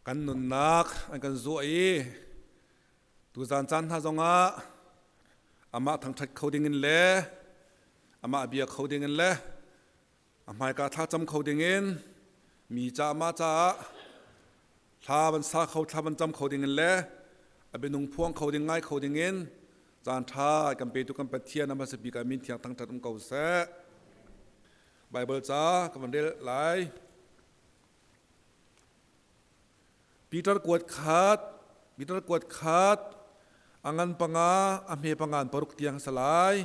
Kan nunnak an kan zuah i tuzan caan hna zongah amah thangṭhat kho dingin le amah bia kho dingin le a hmaika thlacam kho dingin mi ca amah caah thla van sa kho thla van cam kho dingin le a bianung phuang kho ding ngai kho dingin caan ṭha kan petu kan Pathian a hmasa bik ah min thiang thangṭhat um ko seh. Baibal ca ka van rel lai. Peter kuat khat, Peter kuat khat, a ngan panga, a hme pangan paruk tiang a si lai.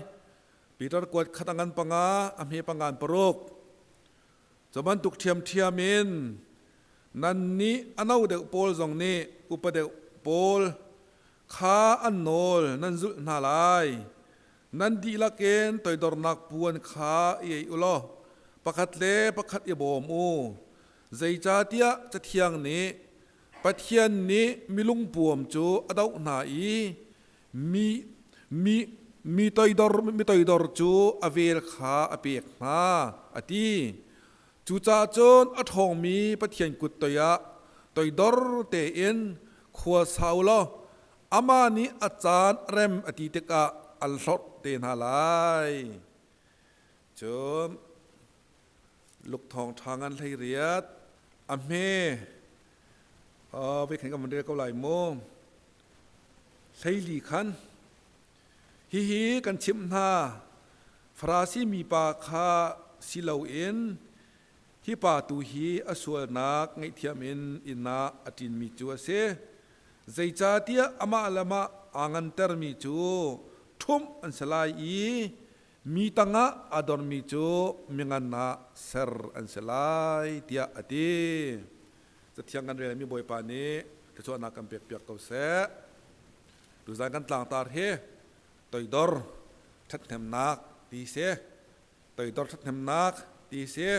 Peter kuat khat a ngan panga, a hme pangan paruk. Cu bantuk ṭhiamṭhiam in nannih a no deuh pawl zong nih upa deuh pawl kha an nawl nan zulh hna lai. Nan dihlak in toidornak puan kha i ei u law pakhat le pakhat i bawm u. Zeicahtiah Cathiang nih Pathian nih milungpuam cu a doh hna i mi, mi, mi toidor, mi toidor cu a vel kha a pek hna, a ti. Cucaah cun a ṭhawngmi Pathian kut toiah toidor tein khua sa u law amah nih a caan rem a ti tikah an hlorh te hna lai. Cun Lukthawng ṭha ngan hlei riat a hme vei khan kan van rel ko lai mu. Hleili khan hihi kan chimh hna Farasi mipa kha si loin hi pa tu hi a sualnak ngaihthiam in inn ah a ṭinmi cu a si. Zeicahtiah amah le amah aa ngantermi cu ṭhumh an si lai i Mi tangah aa dormi cu mingan ah ser an si lai tiah a ti. Cathiang kan relmi Bawipa nih thluachuahnak kan pekpiak ko seh. Tuzan kan tlangtar hi toidor ṭhathnemnak ti si. Toidor ṭhathnemnak ti si.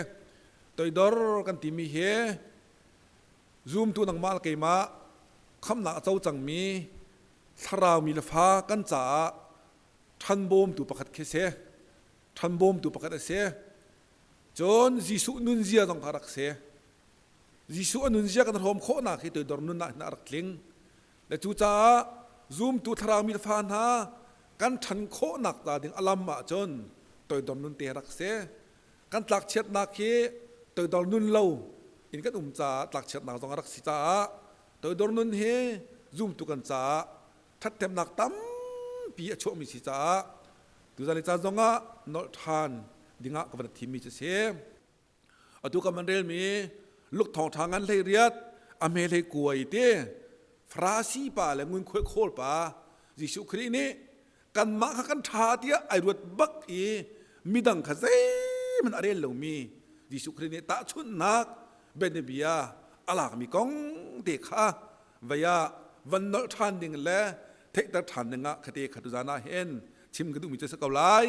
Toidor kan timi hi zumtu nangmah le keimah khamnak a co cangmi thlarau mi le fa kan caah ṭhanbawmtu pakhat khi si. Ṭhanbawmtu pakhat a si. Cun Jesuh nunzia zong kha rak si. Jesuh a nunzia kan hrawm khawhnak hi toidor nunnak hin a rak tling. Le cucaah zumtu thlarau mi fa hna kan ṭhan khawhnak ta ding a lam ahcun toidor nun te rak si. Kan tlakchiatnak hi toidor nun lo in kan um caah tlakchiatnak zong a rak si caah toidor nun hi zumtu kan caah ṭhathnemnak tampi a chuahmi si caah tuzan i caan zongah nolh ṭhan dingah ka van thimmi cu si. Atu ka man relmi Luk thawngṭha ngan hlei riat a hme hlei kuai te Farasi pa le ngunkhuai khawl pa Jesuh Khrih nih kanmah kha kan ṭha tiah ai ruat bak i midang kha zeihmanh a rel lomi Jesuh Khrih nih tahchunhnak bianabia a lakmi kong te kha vei ah van nolh ṭhan ding le theihter ṭhan ding ah khate kha tuzan ah hin chim ka duhmi cu si ko lai.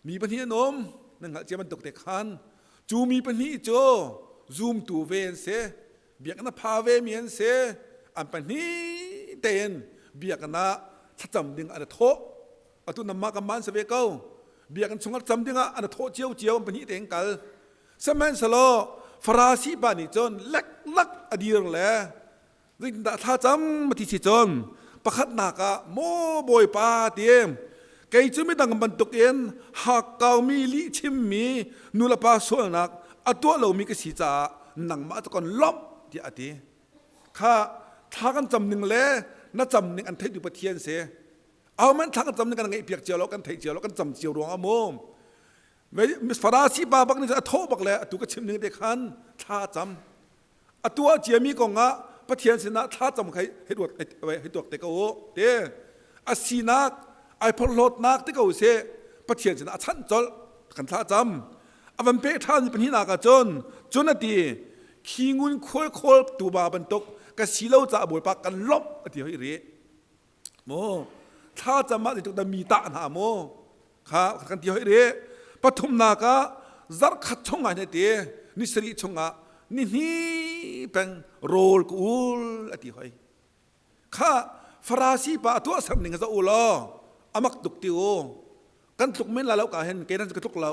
Mi pahnih an um, nan hngalh cia bantuk te khan cu mi pahnih cu zumtu ve an si, biakinn a pha ve mi an si, an pahnih tein biakinn ah thlacam ding an i thawh. Atu namah kanmah an si ve ko. Biakinn chungah cam ding ah an i thawh cio cio an pahnih tein kal. Sihmanhsehlaw Farasi pa nih cun leklak a dir le zeitindah thlacam a ti si cun pakhatnak ah maw Bawipa ti kei cu midang bantukin hakkaumi lihchimmi nulepa sualnak a tuah lomi ka si caah nangmah cu kan lawmh tiah a ti. Kha thla kan cam ning le na cam ning an theitu Pathian si. Ahohmanh thla kan cam ning kan ngaihpiak cio lo, kan theih cio lo, kan cam cio ruangah mu Farasi pa bak nih a thawh bak le atu ka chim ning te khan thla a cam. A tuah ciami kong ah Pathian sinah thla cam kha hei ruat hei tuak te ko u te. A sinak ai phorhlawtnak te ko seh Pathian sinah a chanh colh kan thla cam. A van peh ṭhan pahnihnak ah cun cun a ti khi ngun khual khawl tuba bantuk ka si lo caah Bawipa kan lawmh a ti hoi rih. Maw thla cam ah zeitluk dah mi tah hna maw kha kan ti hoi re pathumnak ah zarh khat chung ah ti ni sarih chung ah ni hni peng rawl ka ul a ti hoi kha farasi pa a tuah ser ning za u law amak tuk ti u kan tluk men la lo ka hen ke nan ka tluk lo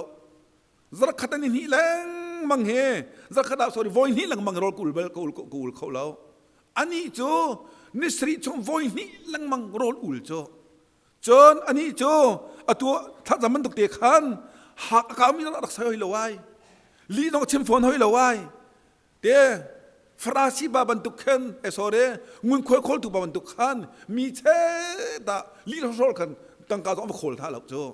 zarh khat ni hnih lengmang he zarh khat ah sorry voi hnih lengmang rawl ka ul bal ka ul ka ul kho lo. Anih cu ni sarih chung voi hnih lengmang rawl ul cu. Cun anih cu atu thlacam bantuk te khan hak a kaumi zong a rak sai hoi lo ai. Lih zong a chim fawn hoi lo ai. Te Farasi pa bantuk khan eh sorry ngunkhuai khawltu pa bantuk khan mi che dah lih hrawlhrol khan tangka zong a va khawl hna lo cu.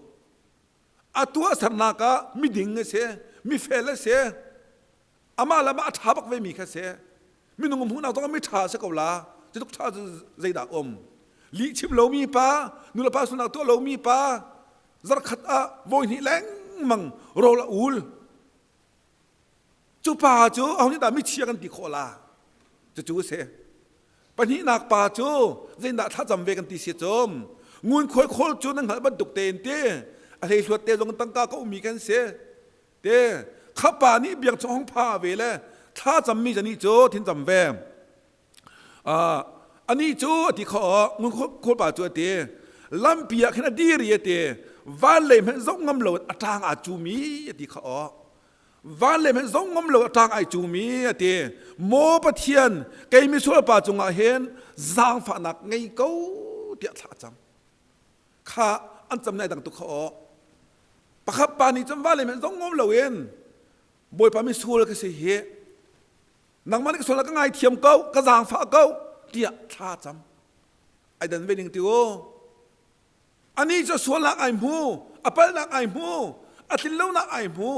A tuahsernak ah miding a si, mifel a si, amah le amah a ṭha bak ve mi kha si. Minung hmuhnak zong ah mi ṭha a si ko la. Cutluk ṭha cu zeidah um? Lih chim lomi pa, nulepa sualnak tuah lomi pa, zarkhat ah voi hnih lengmang rawl a ul. Cu pa cu aho nih dah michia kan ti khawh la? Cucu a si. Pahnihnak pa cu zeidah thlacam ve kan ti si cum ngunkhuai khawl cu nan hngalh bantuk tein ti a hleihluat te zong tangka ka ummi kan si te kha pa nih biang chung hong pha ve le thlacam mi zani cu thin cam ve anih cu a ti kho ngunkhuai pa cu a ti lampi ah khin a dir i a ti van lei hmanh zoh ngam lo a ṭang aa cumi a ti kha van le hmanh zong ngam lo a ṭang ai cumi a ti maw pathian kei misual pa cungah hin zaangfahnak ngei ko tiah thla a cam kha an cam nai dang tuk kha aw pakhat pa nih cun van le hmanh zong ngam lo in bawipa misual ka si hi nangmah nih ka sual ka ngaithiam ko ka zaangfah ko tiah thla cam ai dan ve ning ti u Anih cu sualnak ai hmu, a palhnak ai hmu, a tlinlonak ai hmu,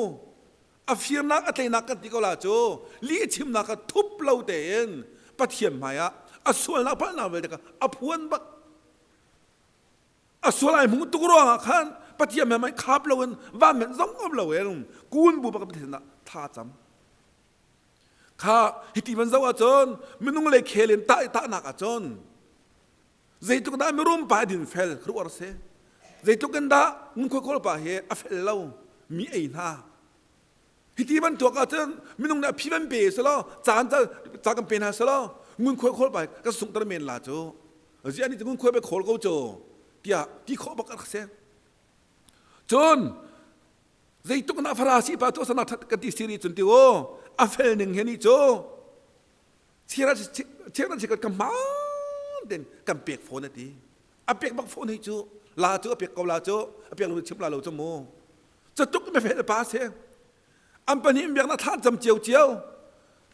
a firnak a tleinak kan ti ko la cu lih chimnak kha thup lo tein Pathian hmaiah a sualnak palhnak vialte kha a phuan bak. A sual ai hmu tuk ruangah khan Pathian hmai khap loin van men zong um loin kun bu bak Pathian ah tha cam. Kha hiti van zoh ahcun minung le khel in tah tahnak ahcun Zeitluk dah mirum pa din fel ruar si. Zeitluk in dah ngunkhuai kawl pa hi a fel lo mi ei hna. Hiti bantuk ahcun minung nih a phi van pe selaw caan ca kan pe hna selaw ngunkhuai khawl pa ka sungter men la cu. Ziah nih ngunkhuai pe khawl ko cu tiah ti khawh bak a si. Cun zeitluk na Farasi pa tu sana that kan ti siri cun ti o a fel ning he ni cu Chira chira chika ka hmaan ten kan pek fawn a ti. A pek bak fawn hi cu la cu a pek ko la cu a pek lo chim la lo cu mu. Catuk me fel pa se. An pahnih biaknak thla cam cio cio.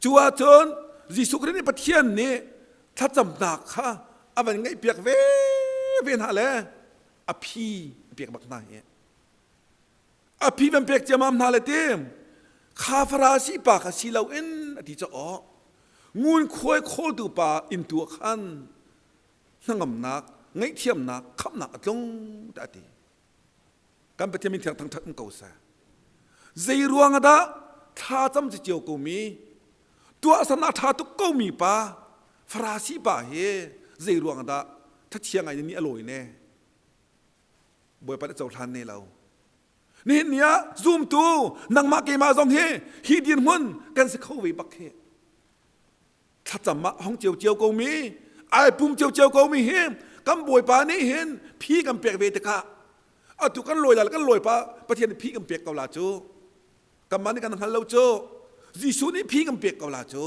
Cu ahcun Jesuh Khrih nih Pathian nih thlacamnak kha a van ngaih piak ve ve hna le a phi a pek bak hna hi. A phi van pek ciammam hna le ti kha Farasi pa kha si loin a ti caw ngunkhuai khawltu pa inn tu ah khan hnangamnak ngaihthiamnak khamhnak a tlung tiah a ti kan Pathian min thiang thangṭhat um ko seh zei ruang ah dah thla cam ci cio ko mi tuahsernak ṭha tuk ko mi pa Farasi pa hi zei ruang ah dah thachia ngai ni a lawi ne Bawipa nih cohlan ne lo. Nihin ni ah zumtu nangmah keimah zong hi hi dirhmun kan si kho ve bak hi. Thlacam ah hong cio cio ko mi, ai pum cio cio ko mi hi kan Bawipa nih hin phi kan pek ve tikah atu kan lawi la kan lawi pa Pathian nih phi kan pek ko la cu. Kanmah nih kan hngal lo cu. Jesuh nih phi kan pek ko la cu.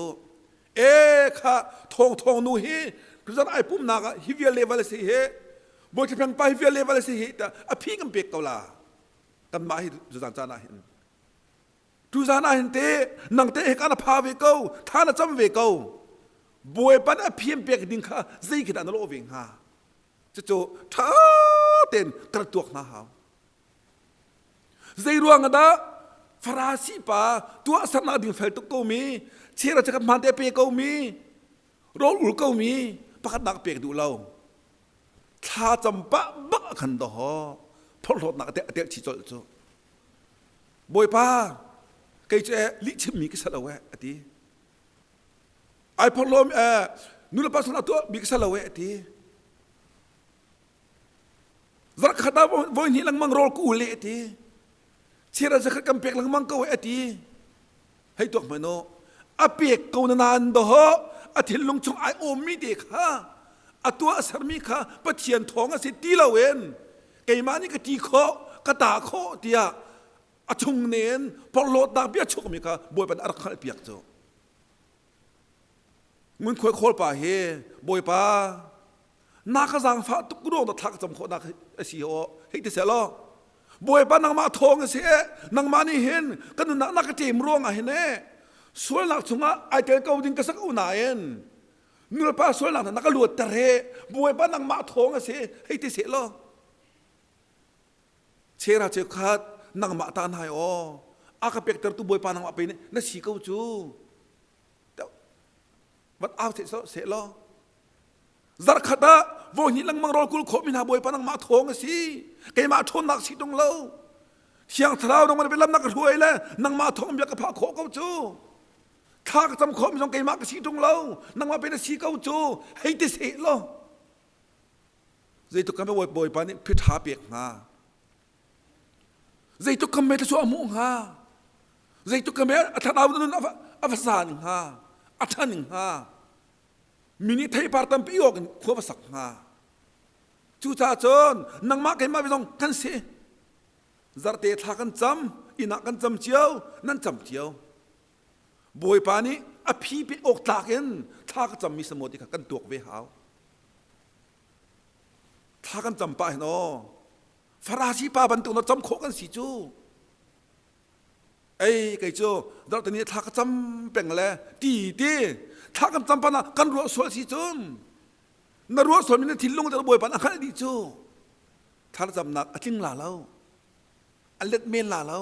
E kha thawng thawng nu hi tuzan ai pumnak ah hi vial level si hi bawi thlapheng pa hi vial level si hi ta a phi kan pek ko la kanmah hi tuzan caan ah hin tuzan ah hin te nang te he kana pha ve ko tha na cam ve ko bawipa nih a phi an pek ding kha zei khi dah na lawh ve hnga cucu ṭha tein kan tuak hna hau Zei ruang ah dah Farasi pa tuahsernak ding fel tuk komi, chira chakhat hmaan te pe komi, rawl ul komi pakhatnak pek duh lo. Thla cam pah bak a khan doho phorhlawtnak a telh chih colh cu. Bawipa, kei cu eh lih chimmi ka si lo eh a ti. Ai phorhlawm eh nulepa sinah tuah mi ka si lo eh a ti. Zarhkhat ah voi hnih lengmang rawl ka ul e a ti. Chira zakhat kan pek lengmang ko e a ti. Hei tuak hmanh u. A pek ko na nain doho a thinlung chung ai awmmi te kha a tuah sermi kha Pathian thawng a si ti loin keimah nih ka ti khawh ka ta khawh tiah a chung nen porhlawtnak bia chukmi kha Bawipa nih a rak hngalhpiak cu. Ngunkhuai khawl pa hi Bawipa na ka zaangfah tuk ruang dah thla ka cam khawhnak a si aw hei ti seh law Bawipa nangmah thawng a si e nangmah nih hin ka nunnak na ka ṭem ruang ah hin e sualnak chungah ai tel ko ding ka sak u nain nulepa sualnak na ka luatter he Bawipa nangmah thawng a si hei ti seh law Chera cheukhat nangmah ta nai aw a ka pektertu Bawipa nangmah pe na si ko cu vat au seh law zarkhat ah voihnih lengmang rawl kul khawh mi hna Bawipa nangmah thawng a si keimah ṭhawnnak si tung lo Thiang Thlarau nangmah lam na ka hruai le nangmah thawng bia ka phah khawh ko cu thla ka cam khawh mi zong keimah ka si tung lo nangmah pe na si ko cu hei ti seh law zeitluk kan Bawipa nih phiṭha pek hnga zeitluk kan mei thluachuah a hmuh hnga zeitluk kan mei a thlarau nun a va san hnga a ṭhan hnga mi nih theipar tampi awk in khua va sak hnga cucaah cun nangmah keimah zong kan si zarte thla kan cam inn ah kan cam cio nan cam cio Bawipa nih a phi pe awk tlak in thla ka cammi samual ti kha kan tuak ve hau Thla kan cam pah hin aw Farasi pa bantuk na cam khawh kan si cu. Ei kei cu zarhteni thla ka cam peng le ti ti thla kan cam pan ah kan ruah sual si cun na ruah sual mi na thinlung te Bawipa na hngalh dih cu thla na camnak a tling la lo a let men la lo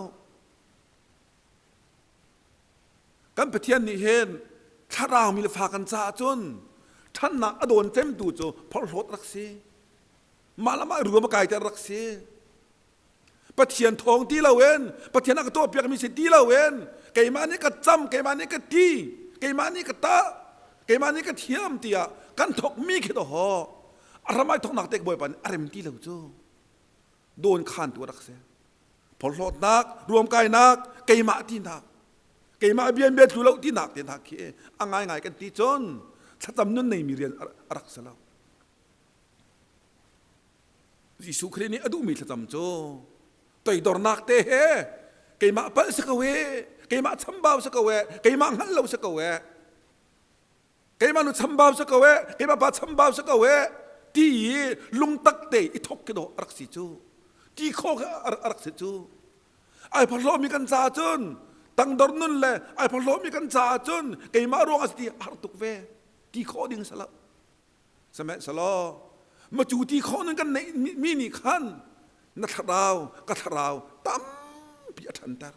Kan Pathian nih hin thlarau mi le fa kan caah cun ṭhannak a dawn cemtu cu phorhlawt rak si. Mah le mah ruam a kaiter rak si. Pathian thawng ti loin Pathian a ka tuahpiakmi si ti loin keimah nih ka cam, keimah nih ka ti, keimah nih ka tah, keimah nih ka thiam tiah kan thawkmi khi dawh a ram ai thawknak te Bawipa nih a rem ti lo cu dawn khantu a rak si. Phorhlawtnak, ruamkainak, keimah tinak, keimah bian bia tlu lo tinak te hna khi a ngaingai kan ti cun thlacam nun neimi rian a rak si lo. Jesuh Khrih nih a duhmi thlacam cu toidornak te he keimah palh si ko e, keimah chambau si ko e, keimah hngalh lo si ko e, keimah nu chambau si ko e keimah pa chambau si ko e ti i lungtak te i thok khi dawh a rak si cu ti kho khi a rak si cu ai phorhlawmi kan caah cun tangdor nun le ai phorhlawmi kan caah cun keimah ruang a si ti har tuk ve ti khawh ding si lo sihmanhsehlaw macu ti khawh nun kan neih mi nih khan na thlarau ka thlarau tampi a ṭhanter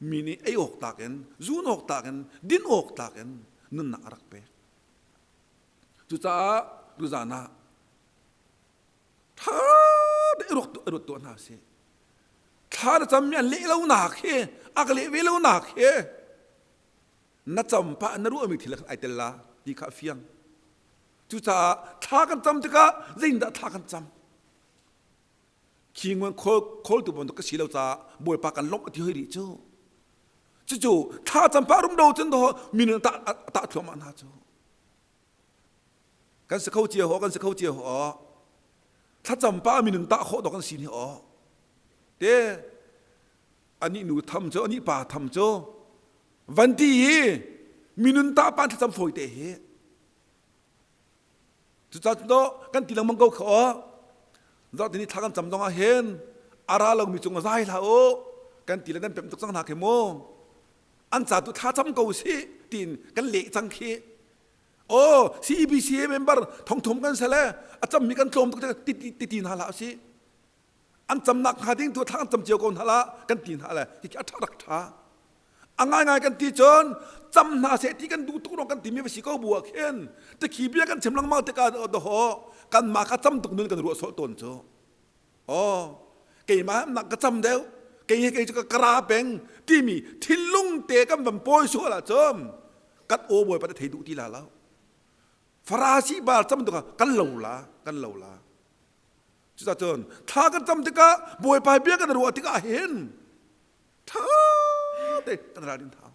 Mi nih ei awk tlak in, zun awk tlak in, din awk tlak in nunnak a rak pek. Cucaah tuzaan ah ṭha tein ruat ruat tuah hna sih. Thla na cammi an leh lonak hi, a ka leh ve lonak hi, na cam pah na ruahmi thil khan ai tel la ti kha a fiang. Cucaah thla kan cam tikah zeitindah thla kan cam? Khi ngun khawltu bantuk ka si lo caah Bawipa kan lawmh a ti hoi rih cu. Cucu thla cam pah rumro cun daw minung tah tah thluahmah hna cu. Kan si kho cia ho kan si kho cia ho thlacam pah minung tah khawh dawk kan si ni aw. Te anih nu tham cu anih pa tham cu van ti hi minun tah pan thlacam fawi te hi Cucaah cun kan ti lengmang ko kha aw. Zarhtini thla kan cam zong ah hin a ra lomi cung zai hlah u kan ti le nan pem tuk cang hna khi mu. An ca tu thla cam ko sih tiin kan leh cang khi. Aw CEBC member thongthum kan sele a cammi kan tlawm tuk ti ti ti hna hlah usih. An camnak hnga ding tu thla kan cam cio ko hna lah kan ti hna le hi a ṭha rak ṭha. A ngaingai kan ti cun cam hna seh ti kan duh tuk ruang kan timi va si ko bu ah khin tikhi bia kan chim lengmang tikah dawh kanmah kha cam tuk nun kan ruah sawh tawn cu. Aw keimah nak ka cam deuh kei hi kei cu ka kara peng timi thinlung te kan van pawi sual ahcun kan aw bawipa te thei duh ti la lo. Farasi bal cam tuk ah kan lo la kan lo la. Cucacun thla kan cam tikah Bawipa bia kan ruah tikah hin ṭha te kan ralrin hau.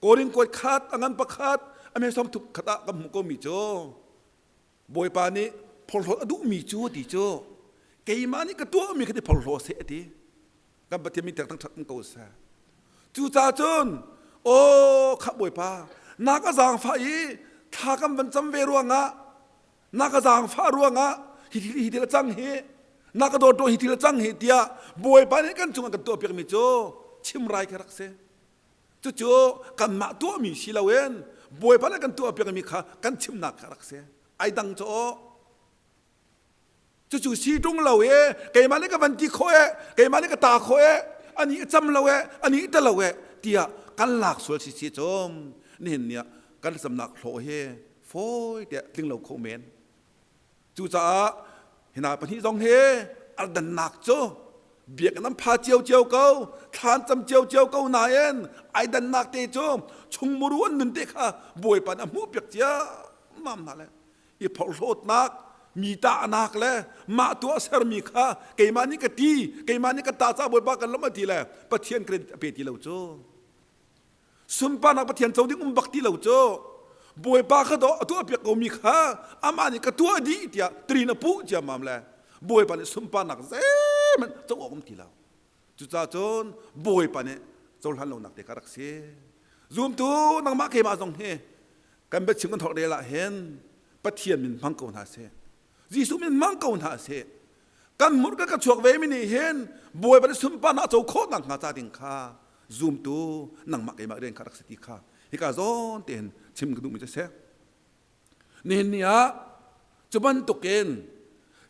Korin kuat khat a ngan pakhat a me som thuk khat ah kan hmuh komi cu Bawipa nih phorhlawt a duhmi cu ti cu keimah nih ka tuahmi kha ti phorhlaw seh a ti. Kan Pathian min thangṭhat ko seh. Cucaah cun aw kha Bawipa. Na ka zaangfah i thla kan van cam ve ruangah na ka zaangfah ruangah hi thil hi thil a cang hi na ka dawt hi thil a cang hi tiah Bawipa nih kan cungah kan tuahpiakmi cu chimrai kha rak si. Cucu kanmah tuahmi si loin Bawipa nih kan tuahpiakmi kha kan chimnak kha rak si. Ai dang cu aw. Cucu si ṭung lo e keimah nih ka van ti khawh e keimah nih ka ta khawh e ani a cam lo e ani ta lo e tiah kan lak sual si si cum nihin ni ah kan camnak hlawh hi fawi tiah tling lo kho men. Cucaah hina pahnih zong hi ardannak cu biakinn an pha ciocio ko thlan cam ciocio ko nain ai dannak te cu chungmuru an nun te kha Bawipa nih a hmuh piak ciammam hna le i phorhlawtnak mi tahnak le mah tuah sermi kha keimah nih ka ti keimah nih ka ta ca Bawipa kan lawmh a ti le Pathian credit a pe ti lo cu sunparnak Pathian co ding um bak ti lo cu Bawipa kha dawh a tuah piak komi kha amah nih ka tuah dih tiah trin a puh ciammam le Bawipa nih sunparnak zeihmanh co awk um ti lo cucaah cun Bawipa nih cohlan lonak te kha rak si zumtu nangmah keimah zong hi kan biachim kan thawk rel ah hin Pathian min hmang ko hna seh Jesuh min hmang ko hna seh kan hmurka ka chuak ve mi nih hin Bawipa nih sunparnak co khawh nak hnga ca ding kha zumtu nangmah keimah rian kha rak si ti kha hika zawn tein chim ka duhmi cu si nihin ni ah cu bantukin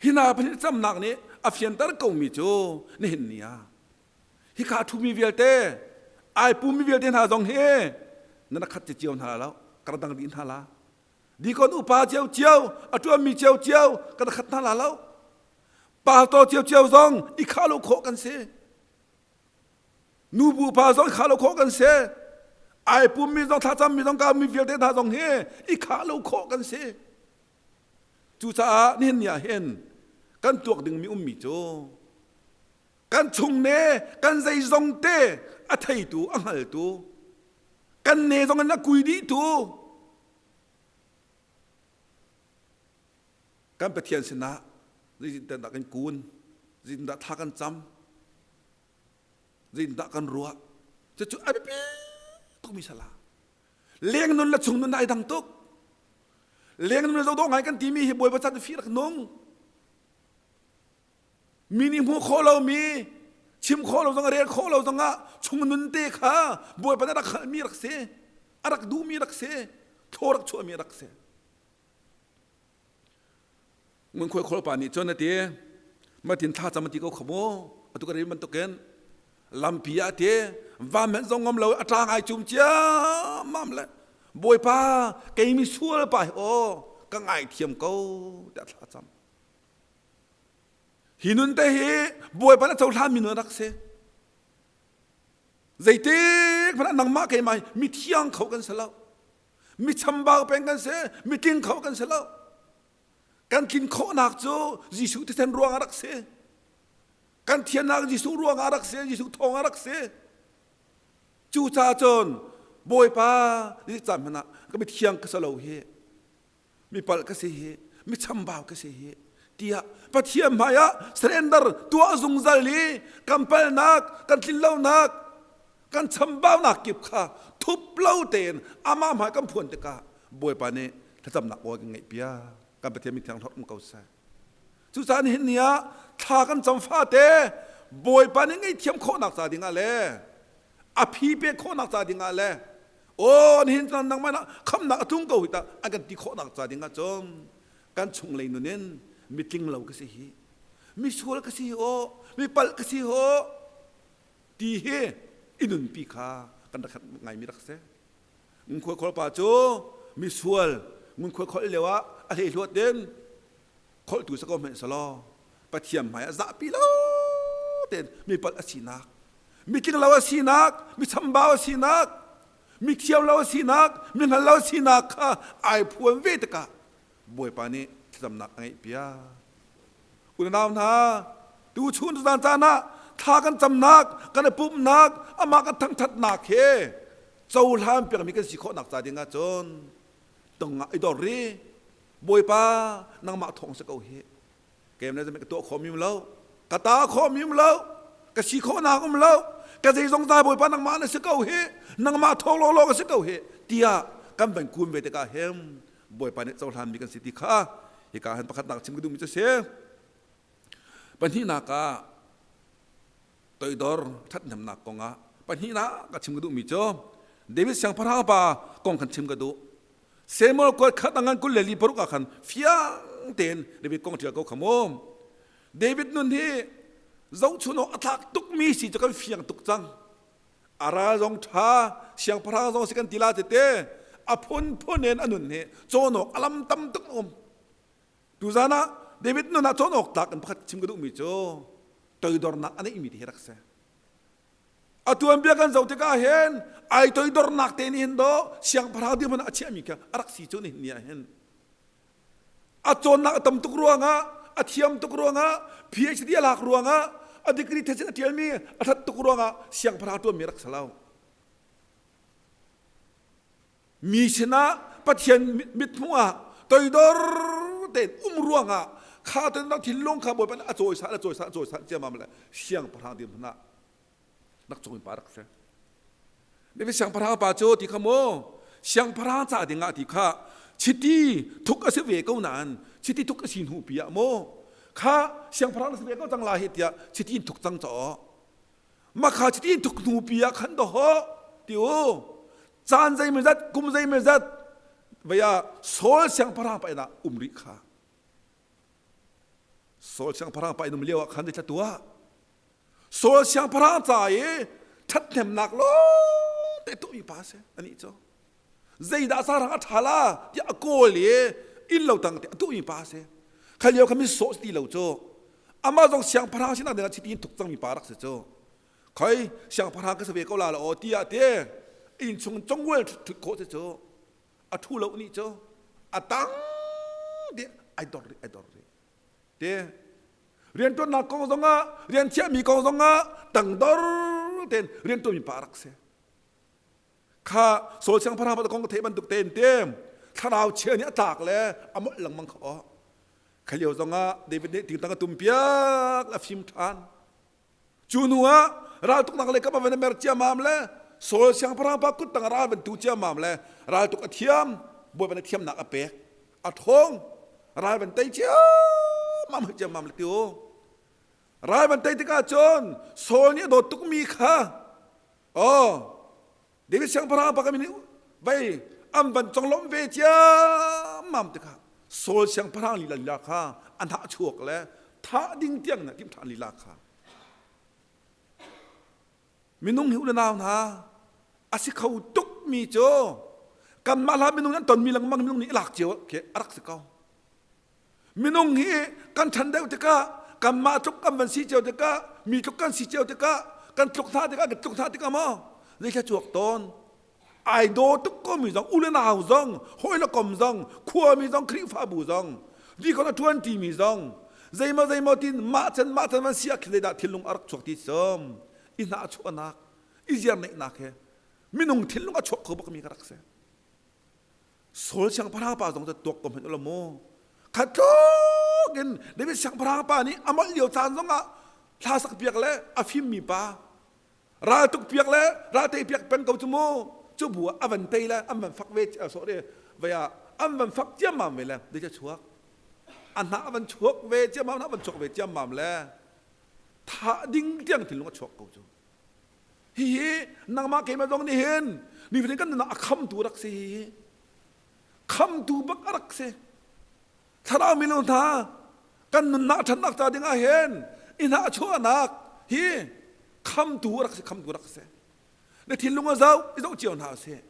hina pahnih camnak nih a fianter komi cu nihin ni ah hika a ṭhumi vialte ai pummi vialte hna zong hi nan khat cio hna lo kar dang dih hna la dikon upa cio cio a ṭuanmi cio cio kan khat hna la lo pastor cio cio zong i khah lo khawh kan si nubu pa zong i khah lo khawh kan si ai pummi zong thlacammi zong kaumi vialte hna zong hi i khah lo khawh kan si cucaah nihin ni ah hin kan tuak dingmi ummi cu kan chung ne kan zeizong te a theitu a hngaltu kan ne zong in a kui dihtu kan Pathian sinah zeitindah kan kun zeitindah thla kan cam zeitindah kan ruah cucu a biapi tukmi sala leng nun le chung nun ai dang tuk leng nun le zohdawh ngai kan timi hi bawipa chan fi rak nung Mi nih hmuh khawh lomi, chim khawh lo zong rel khawh lo zongah chung nun te kha Bawipa nih a rak hngalhmi rak si, a rak duhmi rak si, thaw rak chuahmi rak si. Ngunkhuai kholpa nih cun a ti, matin thla cam a ti ko kha mu, atu ka rel bantukin lampi ah ti vam hmanh zong ngam lo a ṭang ai cum ciammam le Bawipa kei mi sual pa hi aw ka ngaithiam ko tiah thla cam. Hi nun te hi Bawipa nih a cohlanmi nun a rak si. Zeitik hmanh ah nangmah keimah hi mithiang kho kan si lo. Mi chambau peng kan si, mitling kho kan si lo. Kan tlin khawhnak cu Jesuh thisen ruang ah rak si. Kan thiannak Jesuh ruang ah rak si, Jesuh thawng ah rak si. Cucaah cun Bawipa caan hmanh ah ka mithiang ka si lo hi mi palh ka si hi mi chambau ka si hi tiah Pathian hmaiah surrender tuah zungzal i kan palnak kan tlinlonak kan chambaunak kip kha thup lo tein amah hmai kan phuan tikah Bawipa nih thlacamnak aw kan ngeih piak kan Pathian mithiang hlorh um ko seh cucaah nihin ni ah thla kan cam fate Bawipa nih ngaihthiam khawhnak ca dingah le a phi pek khawhnak ca dingah le aw nihin cun nangmah nah khamnak a tlung ko hi tah an kan ti khawhnak ca ding ah cun kan chunglei nun in mitling lo ka si hi misual ka si hi aw mi palh ka si aw ti hi i nunpi kha kan rak ngaimi rak si ngunkhuai kholpa cu misual ngunkhuai kholh lio ah a hleihluat in kholhtu sa ko hmanh selaw Pathian hmai ah zahpi lo tein mi palh a sinak mi tling lo a sinak mi chambau a sinak mi thiam lo a sinak mi hngal lo a sinak kha ai phuan ve tikah Bawipa nih thlacamnak a ngeih piak unau hna tu chun zan caan ah thla kan camnak kan i pumhnak amah kan thangthatnak he cohlan piakmi kan si khawhnak ca ding ah cun tongah i dor ri Bawipa nangmah thawng si ko hi kem le ka tuah khawh mi um lo ka ta khawh mi um lo ka si khawhnak um lo ka zeizong ta Bawipa nangmah na si ko hi nangmah thawng lawlaw ka si ko hi tiah kan van kun ve tikah hin Bawipa nih cohlanmi kan si ti kha hika hin pakhatnak chim ka duhmi cu si. Pahnihnak ah toidor ṭhathnemnak kongah pahnihnak ka chim ka duhmi cu David siangpahrang pa kong khan chim ka duh. Samuel kuat khat angan 24 ah khan fiang tein David kong ṭial ko kha mu. David nun hi zohchun awk a tlak tukmi si cu kan fiang tuk cang. A ral zong ṭha, siangpahrang zong si kan ti la tete a phunphun in a nun hi cawn awk a lam tam tuk um. Tuzan ah David nun ah cawn awk tlak in pakhat chim ka duhmi cu toidornak a neihmi ti hi rak si. A tuanbia kan zoh tikah hin ai toidornak te nih hin do siangpahrang dirhmun ah a chiahmi kha a rak si cu nihin ni ah hin. A cawnnak a tam tuk ruangah, a thiam tuk ruangah, PhD a lak ruangah, a degree thesis a ṭialmi a ṭhat tuk ruangah siangpahrang ṭuanmi rak si lo. Mi sinah Pathian mithmuh ah toidor tein um ruangah kha toidornak thinlung kha Bawipa nih a cawisan a cawisan a cawisan ciammam le siangpahrang dirhmun ah rak cawi pa rak si. David siangpahrang pa cu ti kha mu siangpahrang ca dingah ti kha chiti thuk a si ve ko nain chiti thuk a si hnu pi ah mu kha siangpahrang na si ve ko cang la hi tiah chiti in thuk cang caw Makha chiti tuk hnu pi ah khan dawh ti u caan zeimawzat kum zeimawzat vei ah Saul siangpahrang pa inn ah um rih kha Saul siangpahrang pa inn um lio ah khan zeithla tuah Saul siangpahrang ca i ṭhathnemnak lawng te tuahmi pa si anih cu zeidah sarang a ṭha la tiah a kawl i inn lo tang te a tuahmi pa si kha lio kha mi sawh ti lo cu amah zong siangpahrang sinak dingah chiti in thuk cangmi pa rak si cu khoi siangpahrang ka si ve ko la la aw tiah te inn chung congwel ṭhut khawh si cu a ṭhu lo nih cu a tang te ai dor rih ai dor rih te rianṭuannak kong zongah rian thiahmi kong zongah tangdor tein rianṭuanmi pa rak si Kha Saul siangpahrang pa kong ka theih bantuk tein te thlarau chia nih a tlak le a molh lengmang kho aw. Kha lio zongah David nih tingtang a tum piak le a fim ṭhan. Cu hnu ah raltuknak lei kap a van mer ciammam le Saul siangpahrang pa kut tang ral van tu ciammam le raltuk a thiam Bawipa nih thiamnak a pek a ṭhawng ral van tei ciammam ciammam le tiu ral van tei tikah cun Saul nih a dawt tukmi kha Oh, David siangpahrang pa nih vei an van conglawmh ve ciammam tikah Saul siangpahrang lila lila kha a hnah chuak le thah ding tiang na timh ṭhan lila kha minung hi unau hna a si kho tuk mi cu kanmah hla minung an tonmi lengmang minung nih i lak cio khi a rak si ko Minung hi kan ṭhan deuh tikah kanmah tluk kan van si cio tikah mi tluk kan si cio tikah kan tluk hna tikah kan tluk hna tikah maw zeithla cuak tawn ai daw tuk ko mi zong u le nau zong hawi le kom zong khuami zong Khrihfabu zong dikon a ṭuan ṭimi zong zeimaw zeimaw tin mah can mah can van si ah khin zeidah thinlung a rak chuak ti som i hna a chuahnak i ziarneihnak he minung thinlung a chuak kho bak mi ka rak si Saul siangpahrang pa zong cu tuak ko hmanh u mu. Kha tluk in David siangpahrang pa nih a molh lio caan zongah thla sak piak le a fimmi pa ral tuk piak le ral tei piak peng ko cu mu cu bu ah a van tei le an van fak ve sorry vei ah an van fak ciammam ve le dei chuak a hnah a van chuak ve ciammam a van chuak ve ciammam le thah ding tiang thinlung a chuak ko cu Hihi nangmah keimah zong nih hin nifatin kan nunah a khamtu rak si hihi. Khamtu bak a rak si. Thlarau mino hna kan nunnak ṭhatnak ca ding ah hin i hna chuahnak hi khamtu rak si khamtu rak si. Na thinlung a zoh i zoh cio hna sih.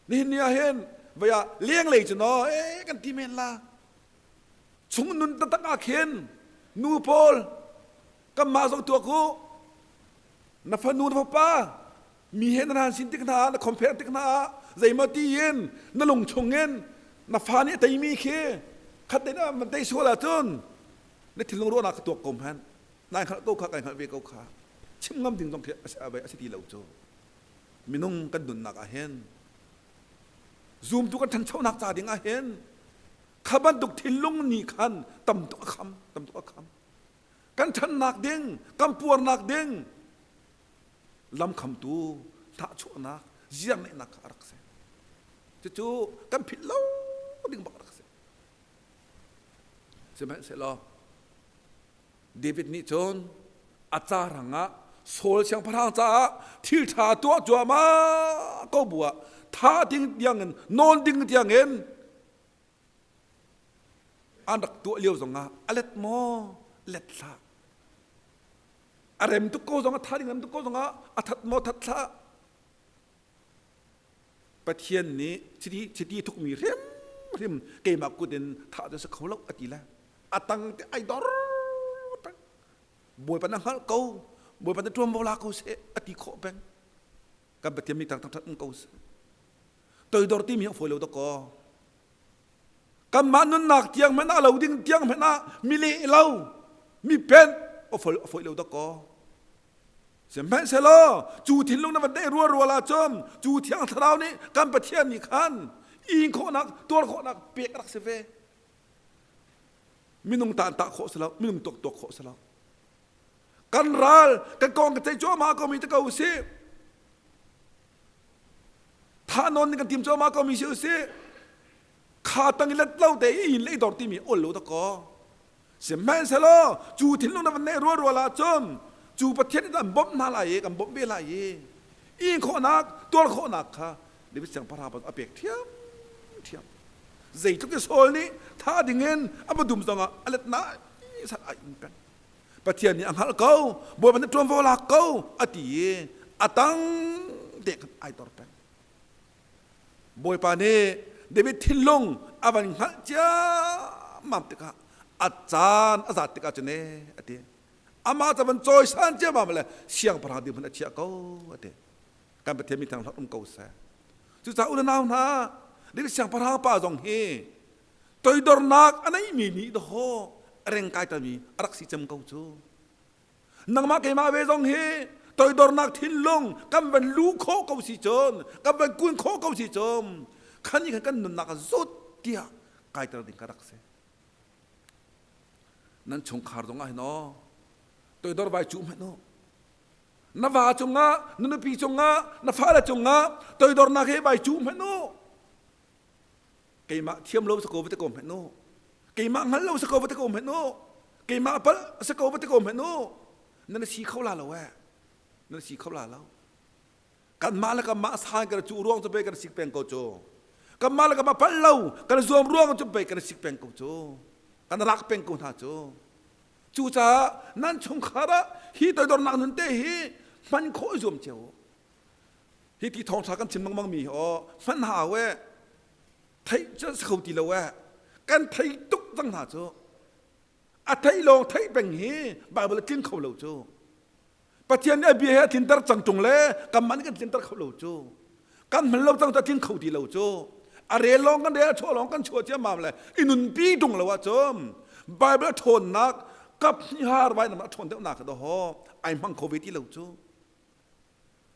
Nihin ni ah hin vei ah lenglei cu no eh kan ti men la. Chung nun taktak ah khin nu pawl Kanmah zong tuak u. Na fanu na fapa mi he na han sin tik hna ah na compare tik hna ah zeimaw ti in na lung chung in na fa nih a teimi khi khat te na man tei sual ahcun na thinlung ruahnak ka tuak ko hmanh nai hngalh ko kha kai hngalh ve ko kha chim ngam ding zong khi a si ti lo cu minung kan nunnak ah hin zumtu kan ṭhanchonak ca ding ah hin kha bantuk thinlung nih khan tam tuk a kham tam tuk a kham Kan ṭhannak ding, kan puarnak ding lamkhamtu hnahchuahnak, ziarneihnak kha a rak si. Cucu kan philh lo ding bak rak si. Sihmanhsehlaw David nih cun a ca rangah Saul siangpahrang caah thil ṭha tuah cuahmah ko bu ah tha ding tiangin nawn ding tiangin an rak tuah lio zongah a let maw let hlah a rem tuk ko zong a tha ding rem tuk ko zongah a that maw that hlah Pathian nih chiti chiti thukmi hrimhrim keimah kut in thah cu si kho lo a ti le a tang te ai dor peng Bawipa na hngalh ko Bawipa na ṭuanvo la ko seh a ti khawh peng kan Pathian mi tang thangṭhat um ko seh toidor timi hi a fawi lo dakaw kanmah nunnak tiang hmanh ah lo ding tiang hmanh ah mi leh lo mi pen a fawi lo dakaw Sihmanhsehlaw cu thinlung na van neih rualrual ahcun cu Thiang Thlarau nih kan Pathian nih khan in khawhnak tuar khawhnak pek a rak si ve. Minung ta tah khawh si lo, minung tuak tuak khawh si lo. Kan ral, kan kong kan ceih cuahmah ko mi te ko usih. Thah nawn kan tim cuahmah ko mi si usih. Kha tang i let lo te i in le i dor timi ol lo da kaw. Sihmanhsehlaw cu thinlung na van neih rualrual ahcun cu Pathian nih an bawmh hna lai i kan bawmh ve lai i in khawhnak tuar khawhnak kha David siangpahrang pa a pek ṭhiamṭhiam. Zeitluk i Saul nih thah dingin a va dum zongah a let nai sat ai in peng. Pathian nih a hngalh ko, Bawipa nih ṭuanvo lak ko a ti i a tang te khan ai tor peng. Bawipa nih David thinlung a van hngalh ciammam tikah a caan a zat tikah cun ee a ti. Amah ca van cawisan ciammam le siangpahrang dirhmun a chiah ko a ti. Kan Pathian mi thang um ko seh. Cucaah u le nau hna, David siangpahrang pa zong hi toidornak a neimi nih dawh a reng kai tami a rak si cem ko cu. Nangmah keimah ve zong hi toidornak thinlung kan van lu khawh ko si cun kan van kun khawh ko si cun khan i khan kan nunnak a zut tiah kaiter ding ka rak si. Nan chungkhar zong ah hin aw toidor vai cu hmanh u. Na va cungah, na nupi cungah, na fale cungah toidornak he vai cu hmanh u. Keimah thiam lo sa ko va ti ko hmanh u. Keimah hngal lo sa ko va ti ko hmanh u. Keimah palh sa ko va ti ko hmanh u. Nan si kho la lo eh. Nan si kho la lo. Kanmah le kanmah san kan cu ruang cu pei kan sik peng ko cu. Kanmah le kanmah palh lo kan zuam ruang cu pei kan sik peng ko cu. Kan rak peng ko hna cu. Cucaah nan chungkhar ah hi toidornak nun te hi hman khawh i zuam cio. Hi ti thawngṭha kan chim lengmang mi hi aw hman hau eh theih cu si kho ti lo eh kan thei tuk cang hna cu a theih lawng theih peng hi Bible a tling kho lo cu Pathian nih a bia he a tlinter cang ṭung le kanmah nih kan tlinter kho lo cu kan hman lo cang cu a tling kho ti lo cu a rel lawng kan rel a chuah lawng kan chuah ciammam le i nunpi ṭung lo ahcun Bible a ṭhawnnak kap hnih har vai nam a ṭhawn deuh nak dawh ai hmang kho ve ti lo cu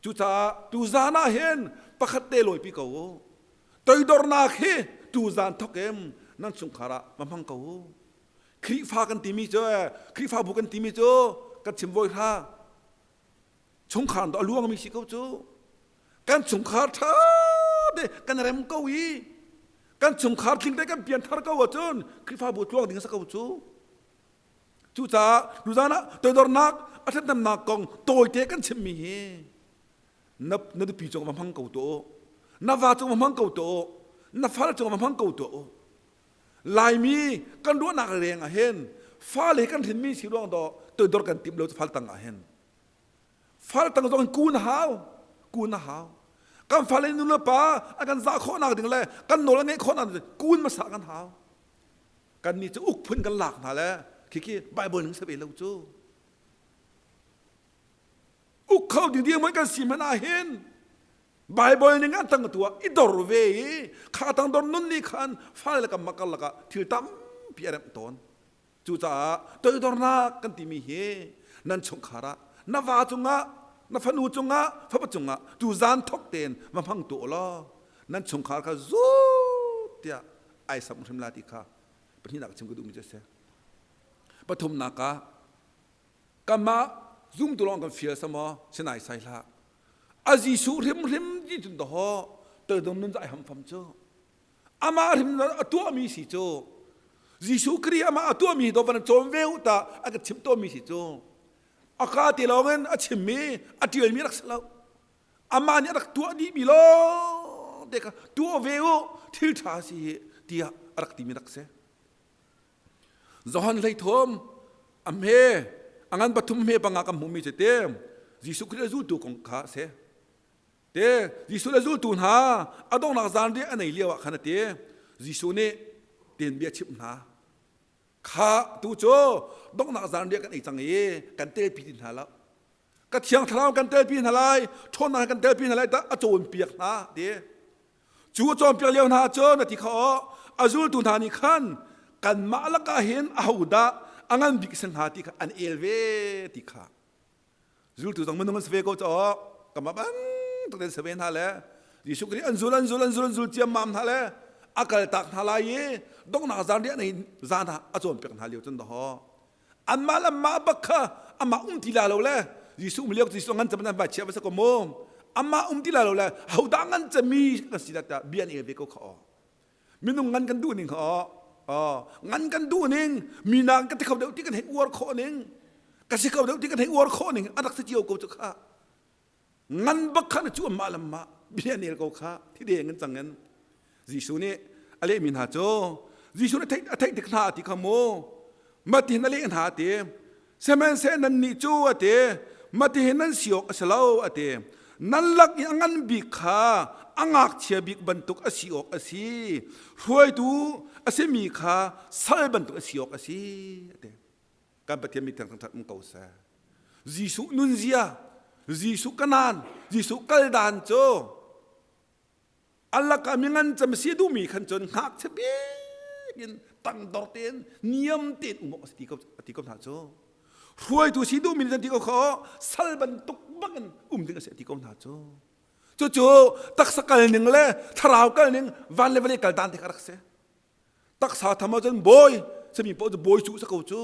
Cucaah tuzan ah hin pakhat te lawipi ko u. Toidornak hi tuzan thawk in nan chungkhar ah va hmang ko u. Khrihfa kan timi cu Khrihfabu kan timi cu kan chim voi hra. Chungkhar a luangmi si ko cu. Kan chungkhar ṭha te kan rem ko i kan chungkhar tling te kan pianthar ko ahcun Khrihfabu tluang ding a si ko cu. Cucaah tuzan ah toidornak a ṭhathnemnak kong tawite kan chimmi hi na, na nupi cung va hmang ko tuah u. Na va cung va hmang ko tuah u. Na fal cung va hmang ko tuah u. Laimi kan ruahnak leng ah hin fale kan hrinmi si ruang dawh toidor kan timh lo cu fal tang ah hin. Fal tang zong in kun a hau. Kun a hau. Kan fale nu le pa a kan zah khawhnak ding le kan nawl a ngeih khawhnak ding kun hmasa kan hau. Kannih cu uk phun kan lak hna le khikhi Bible ning si ve lo cu. Uk kho ding ding kan si hmanh ah hin Bible ning an tang tu ah i dor ve i kha tang dor nun nih khan fale le kan makar lakah thil tampi a remh tawn. Cucaah toidornak kan timi hi nan chungkhar ah na va cungah na fanu cungah fapa cungah tu zan thok tein va hmang tu law nan chungkhar kha zut tiah ai sam hrim la ti kha pahnihnak chim ka duhmi cu a si. Pathumnak ah kanmah zumtu lawng kan fial sama sinai sai hlah. A Jesuh hrimhrim ti cun daw toidornak. Toidor nun ai ham fam cu. Amah hrim a tuahmi si cu. Jesuh Khrih amah a tuahmi do van cawn ve u ta a ka chimh tawnmi si cu. A ka ti lawng in a chimmi a ṭialmi rak si lo. Amah nih a rak tuah dihmi lawng te kha tuah ve u thil ṭha si hi tiah a rak timi rak si. Johan hleithum a hme a ngan pathum hme panga kan hmuhmi cu te Jesuh Khrih a zultu kong kha a si. Te Jesuh le zultu hna a donghnak zanriah a nei lio ah khan a ti. Jesuh nih ten bia chimh hna. Kha tu cu donghnak zanriah kan ei cang i kan telpi ti hna lo. Ka thiang thlarau kan telpi hna lai, ṭhawnnak kan telpi hna lai tah a cawnpiak hna ti. Cu a cawnpiak lio hna cun a ti kha aw a zultu hna nih khan kanmah lakah hin ahodah a ngan bik si hnga ti kha an el ve ti kha. Zultu zong minung an si ve ko caw kamah bantuk in si ve hna le Jesuh Khrih an zul an zul an zul an zul ciammam hna le a kaltak hna lai i donghnak zan riah nei zan ah a cawnpiak hna lio cun daw anmah le mah bak kha amah um ti la lo le Jesuh um lio Jesuh ngan cem nan vai chia va ko mu amah um ti la lo le hodah ngan cemi kan si la ta bia an el ve ko kha aw minung ngan kan duh ning kha aw ngan kan duh ning mi nak ka ti kho deuh ti kan hei uar khawh ning ka si kho deuh ti kan hei uar khawh ning a rak si cio ko cu kha ngan bak kha na cu mah lam mah bia nel ko kha thi deng in cang in Jesuh nih a lehmi hna cu Jesuh nih a theih tik hna ti kha mu matihin a leh hna ti sihmanhseh nannih cu a ti matihin nan si awk a si lo a ti nan lak i a ngan bik kha a ngakchia bik bantuk a si awk a si hruaitu a simi kha sal bantuk a si awk a si a ti kan Pathian mi thiang thangṭhat um ko seh Jesuh nunzia Jesuh kanaan Jesuh kaldan cu Allah ka mi ngan cem si duhmi khan cun ngakchia bik in tangdor tein niam tein um awk a si ti ko a ti ko hna cu hruaitu si duhmi nih ti ko kho sal bantuk bangin um ding a si a ti ko hna cu cucu taksa kal ning le thlarau kal ning van le vawlei kal dan te kha rak si taksa tham ahcun bawi simi paoh cu bawi cu sa ko cu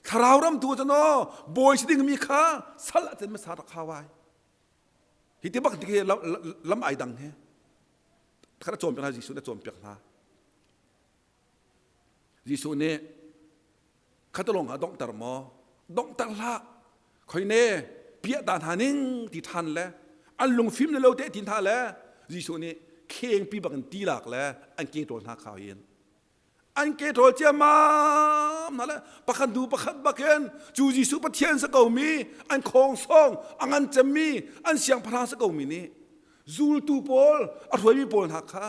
thlarau ram tu cun aw bawi si ding mi kha sal ahcun masa rak hau ai Hi ti bak hi lam ai dang he khat a cawnpiak hna Jesuh nih a cawnpiak hna. Jesuh nih khatalong ha donghter maw? Donghter hlah. Khoi ne piah ta hna ning ti than le an lungfim le lo te ti hna le Jesuh nih khengpi bak in ti lak le an ke tawl hna khau in an ke ṭawl ciammam hna le pakhat hnu pakhat bakin cu Jesuh Pathian si komi an khawngsawng a ngan cemmi an siangpahrang si komi nih zultu pawl a hruaimi pawl hna kha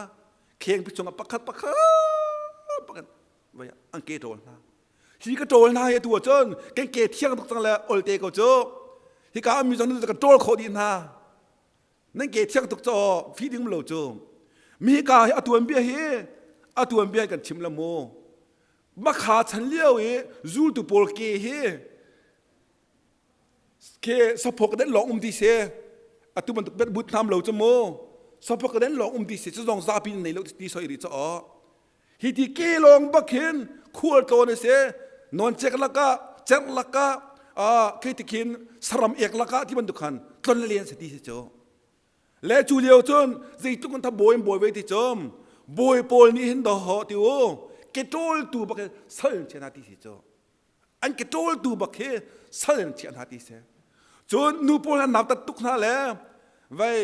khengpi chungah pakhat pakhat pakhat vai an ke ṭawl hna hi ka ṭawl hna hi atu ahcun kan ke thiang tuk cang le olte ko cu hika mi zong nih kan ṭawl khawh dih hna Nan ke thiang tuk caw fi ding lo cu. Mi ka hi a tuanbia hi a tuanbia kan chim la mu. Makha chan lio i zultu pawl ke hi ke saphok den lawng um ti se atu bantuk bet but nam lo cu mu saphok den lawng um ti se cu zong zapi nei lo ti soi ri cha hi ti ke lawng bak hin khual tlawn a si non cek lakah cerh lakah khi ti khin saram ek lakah ti bantuk khan tlon len si ti si cu le cu lio cun zeitluk in tha bawi in bawi ve ti cum bawi pawl nih hin do ho ti u ke ṭawl tu bak sal in chia hna ti si cu an ke ṭawltu bak hi sal in chiah hna ti si cun nu pawl an nautat tuk hna le vai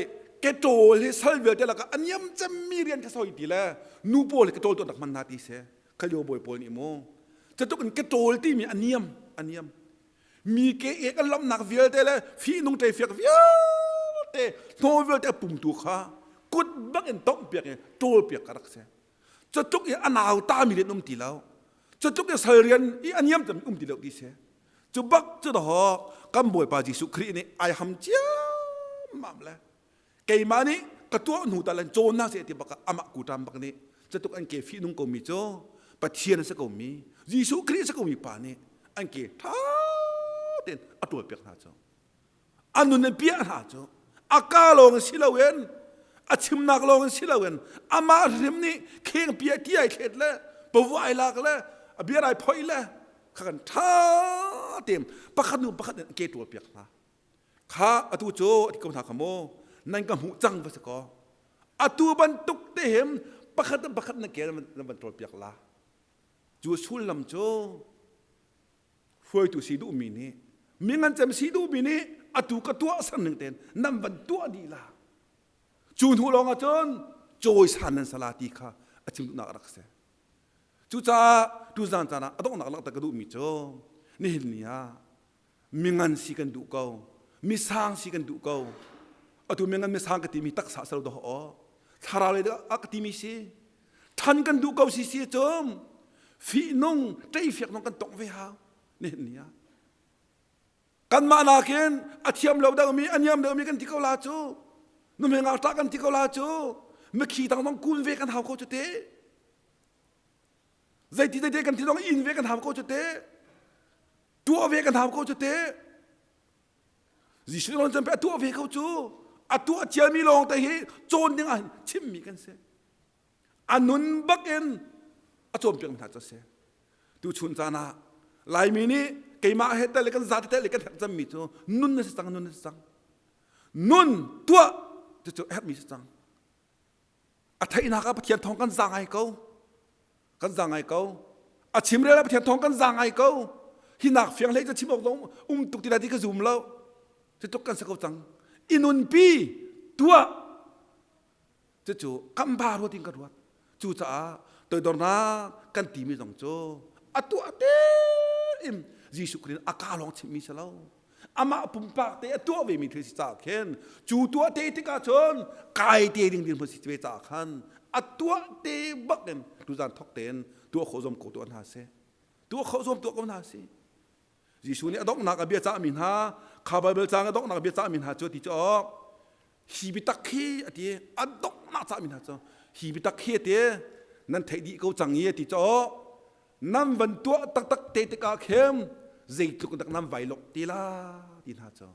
ke ṭawl hi sal vialte lakah a niam cemmi rian kha soi ti le nu pawl hi ke ṭawl tu an rak hman hna ti si khalio bawi pawl nih mu cutuk in ke ṭawl timi a niam a niam mi ke ek an lamnak vialte le fihnung ṭeifiak vialte hnaw vialte a pumtu kha kut bak in tongh piak i ṭawl piak ka rak si Cutluk i a nautami rian um ti lo. Cutluk i sal rian i a niam um ti lo ti si. Cu bak cu daw kan Bawipa Jesuh Khrih nih ai ham ciammam le keimah nih ka tuah hnu tal an cawn hna seh ti bak ah amah kuṭam bak nih cutluk an ke fihnung komi cu Pathian a si komi Jesuh Khrih a si komi pa nih an ke ṭha tein a ṭawlpiak hna cu. A nun in piah hna cu a ka lawng in si loin a chimnak lawng in si loin amah hrim nih khengpi a ti ai thlet le pavuai lak le a bia ai phoih le kha kan ṭha tein pakhat hnu pakhat in ke ṭawl piak hna kha atu cu a ti ko hna kha mu nan ka hmuh cang va si kaw. Atu bantuk te hin pakhat le pakhat na ke na van ṭawl piak la. Cu sullam cu hruaitu si duhmi nih mi ngan cem si duhmi nih atu ka tuah ser ning tein nan van tuah dih la. Cu hnu lawng ah cun cawisan nan sala ti kha a chim duhnak a rak si. Cucaah tuzan caan ah a donghnak langhter ka duhmi cu nihin ni ah mingan si kan duh ko, misang si kan duh ko. Atu mingan misang ka timi taksa salo dah aw. Thlarau lei a ka timi si. Than kan duh ko si si cum fihnung ṭeifiak nung kan tong ve hau nihin ni ah. Kanmah nakin a thiam lo deuhmi, a niam deuhmi kan ti ko la cu. Nuhmei ngakṭah kan ti ko la cu. Mikhi tang zong kun ve kan hau ko cu te. Zeiti zeiti kan ti zong in ve kan hau ko cu te. Tuah ve kan hau ko cu te. Jesuh lawng cun a tuah ve ko cu. A tuah ciami lawng te hi cawn ding ah chimmi kan si. A nun bak in a cawnpiak hna cu a si. Tuchun caan ah Laimi nih keimah he tel kan zate tel kan herh cangmi cu nun na si cang, nun na si cang. Nun tuah cucu herhmi si cang. A theihnak ah Pathian thawng kan za ngai ko. Kan za ngai ko. A chimrel ah Pathian thawng kan za ngai ko. Hi nak fiang hlei cu chim awk zong um tuk ti lai ti ka zum lo. Cutluk kan si ko cang. I nunpi tuah Cucu kan ba ruat in ka ruat. Cucaah toidornak kan timi zong cu a tuah tein Jesuh Khrih a ka lawng chimmi si lo. Amah pumpak te a tuah vemi thil si caah khin cu tuah te tikah cun kai te ding dirhmun si ve caah khan a tuah te bak in tuzan thok tein tuah khawh zuam ko tuah hna seh. Tuah khawh zuam tuah ko hna sih. Jesuh nih a donghnak a bia cahmi hna kha Baibal caang a donghnak a bia cahmi hna cu ti cu awk hi biatak hi a ti a donghnak cahmi hna cu hi biatak hi a ti nan theih dih ko cang i a ti cu awk nan van tuah taktak te tikah khin zeitluk dak nan vai lok ti la ti hna cu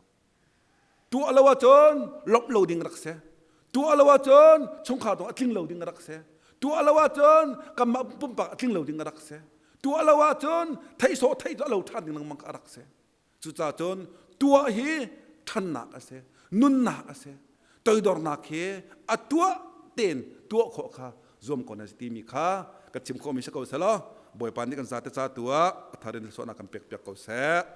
Tuah lo ahcun lawmh lo ding rak si. Tuah lo ahcun chungkhar dong a tling lo ding rak si. Tuah lo ahcun kanmah pumpak a tling lo ding rak si. Tuah lo ahcun theih sawh theih lo ṭhan ding lengmang a rak si. Cucaah cun tuah hi ṭhannak a si, nunnak a si. Toidornak hi a tuah tein tuah khawh kha zuam ko na si timi kha ka chim khawhmi si ko selaw Bawipa nih kan zate ca tu ah a thar in hlawhnak kan pek piak ko seh.